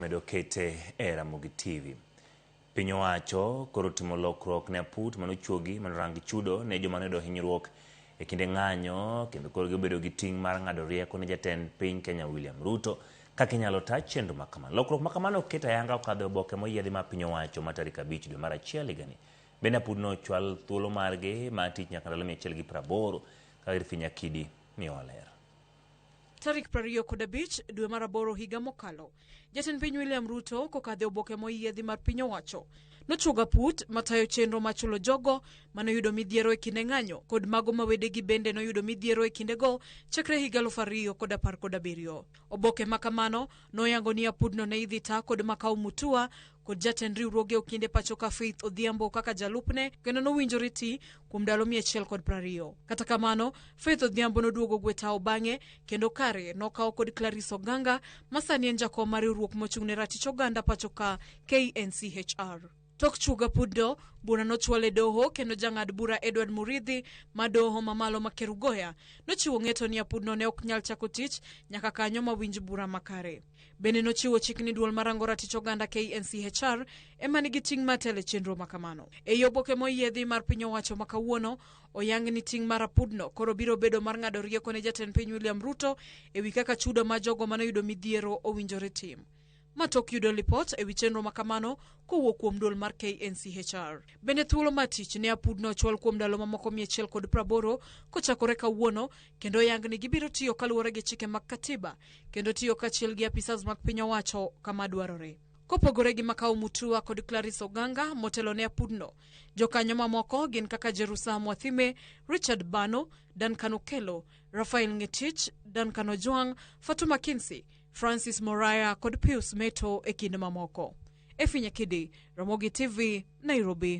Medo kete e Ramogi TV. Piny owacho koro timo lokruok ne aput manochuogi manorang chudo ne joma noyudo hinyruok e kinde ng'anyo kendo koro gibedo gi ting' mar ng'ado rieko ne jatend piny Kenya William Ruto kaka inyalo ta chenro ma kamano. Lokruok ma kamano oket ayanga okadho e oboke moyiedhi ma piny owacho ma tarik 5 dwe mar 1 higani. Bende apudno ochwal thuolo margi mar tich nyaka ndalo 180 kaka Irfi Nyakidi miyowa ler. Tarik 25 dwe mar 8 higa mokalo, jatend piny William Ruto kokadho e oboke moyiedhi mar piny owacho nochuogo aput matayo chenro mar chulo jogo manoyudo midhiero e kinde ng'anyo kod mago ma wedegi bende noyudo midhiero e kindego chakre higa 2017. Oboke ma kamano noyango ni apudno ne idhi ta kod Makau Mutua kod jatend riwruoge okinde pacho ka Faith Odhiambo kaka jalupne kendo nowinjore ti kuom ndalo 120. Kata kamano, Faith Odhiambo noduogo gwe tao bang'e kendo kare nokawo kod Clarice Oganga ma sani en jakom mar riwruok mochung' ne ratich oganda pacho ka KNCHR. Tok chuogo apudno, bura nochwal e doho kendo jang'ad bura Edward Muridhi ma doho mamalo ma Kerugoya nochiwo ng'eto ni apudno ne ok nyal chako tich nyaka kanyo mawinj bura makare. Bende nochiwo chik ni duol marango ratich oganda KNCHR ema nigi ting' mar telo e chenro ma kamano. Ei oboke moyiedhi mar piny owacho ma kawuono, oyang ni ting' mar apudno koro biro bedo mar ng'ado rieko ne jatend piny William Ruto ewi kaka chudo ma jogo manoyudo midhiero owinjore tim. Ma tok yudo lipot ewi chenro ma kamano kowuok kuom duol mar KNCHR. Bende thuolo mar tich ne apudno ochwal kuom ndalo mamoko 180 kochakore kawuono kendo oyang ni gibiro tiyo kaluwore gi chike mag katiba kendo tiyo kaachiel gi apisas mag piny owacho kama dwarore. Kopogore gi Makau Mutua kod Clarice Oganga motelo ne apudno, jokanyo mamoko gin kaka Jerusa Mwathime, Richard Bano, Duncan Okello, Raphael Ngetich, Duncan Ojwang, Fatuma Kinsi, Francis Moraya kod Pius Meto e kind mamoko. Efi Nyakidi, Ramogi TV, Nairobi.